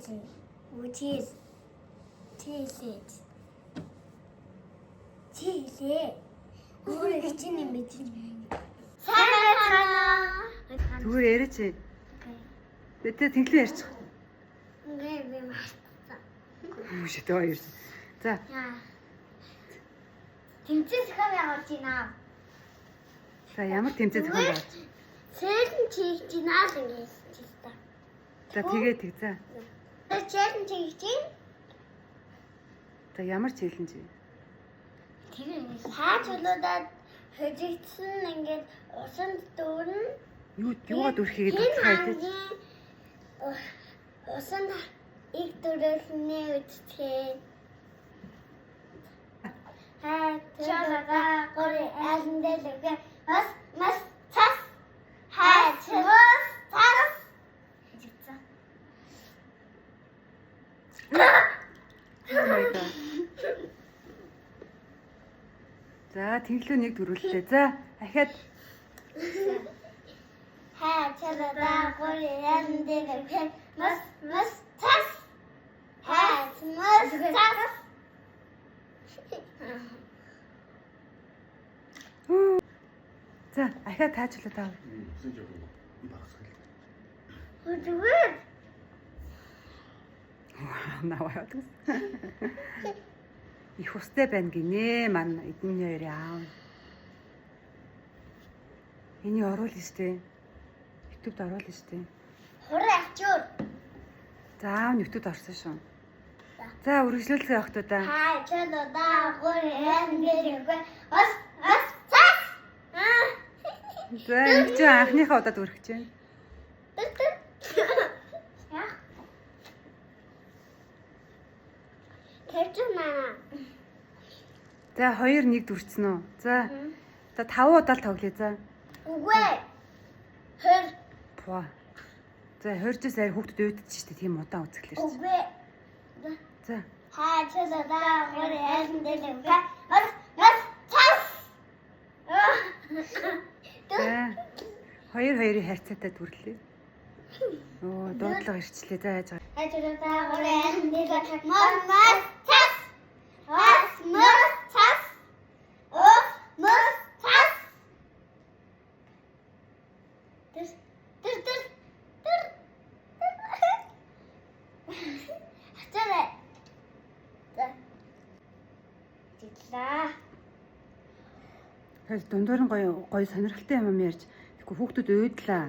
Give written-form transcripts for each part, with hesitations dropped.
Чийлэн. Үчийл. Чийлээ. Чийлээ. Өөрөө хичээн юм би. Сайн байна. Зүгээр яриач. Тэ тэнглээ ярьчих. Ингээ би мартсан. Хүүшээ тоо ярьж. За. Яа. Тэмцээн зохион байгуулж байна. За ямар тэмцээн зохион байгуулж? Челлендж хийж байна л ингэ хэлсэн та. За тэгээ тэг за. Тэр челлендж хийж байна. За ямар челлендж вэ? Тэр хаа чулуудаад хожигдсан ингээд усанд дүүрнэ. Юу юугаа дүрхийгээд тодорхой тий. Усанд их дөрөлнө үтцгээ. Хаа чулуудаа гори айлн дэлгэ бас мас цас хаа чулуус цас. Хожигдсан. Oh my god. За тэнглүү нэг дөрвөллээ. За ахаад Хаа чулуудаа гори айлн дэлгэ мас мас цас. Хаа мас цас. За ахаад таачлаа таа. Үсэн жоохон багасгал. Зүгээр. Наваа явдаг. Их устай байна гинэ ман эдний хоёрын аав. Энийг оруулна штэ. YouTube-д оруулна штэ. Хуруу авчуур. За аав нь YouTube-д орсон шүү. За үргэлжлүүлэх явах туу да. Хаа чулуудаа гори айлн дэлгэ мас мас цас. Аа. За энэ чинь анхныхаа удаад үрэх чинь. Тэр тэр. Яа. Тэрч маа. За 2 1 дүрцэн үү. За. За 5 удаа л тоглоё за. Үгүй. Хөр. Пуа. За 20-с арай хүүхдүүд үүдчих штэ тийм удаан үзэхлээр. чинь. Үгүй. За. Хаа чулуудаа гори айлн дэлгэ мас мас цас. За. 2 2-ын харьцаатай дүрлээ. Оо дуудлага ирчлээ. За яаж байгаа. Хаа чулуудаа гори айлн дэлгэ мас мас цас. Мас мас цас. Ос мас цас. Тэр тэр тэр тэр. Хачаарай. За. Тэглээ. Хөл дундуур нь гоё гоё сонирхолтой юм ярьж. Тэгэхгүй хүүхдүүд уйдлаа.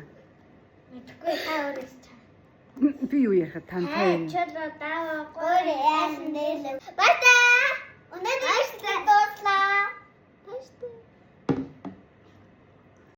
Мэдхгүй та өөрөөс чам. Би юу ярих вэ? Та Хаа та. чулуудаа гори айлн дэлгэ. Бата.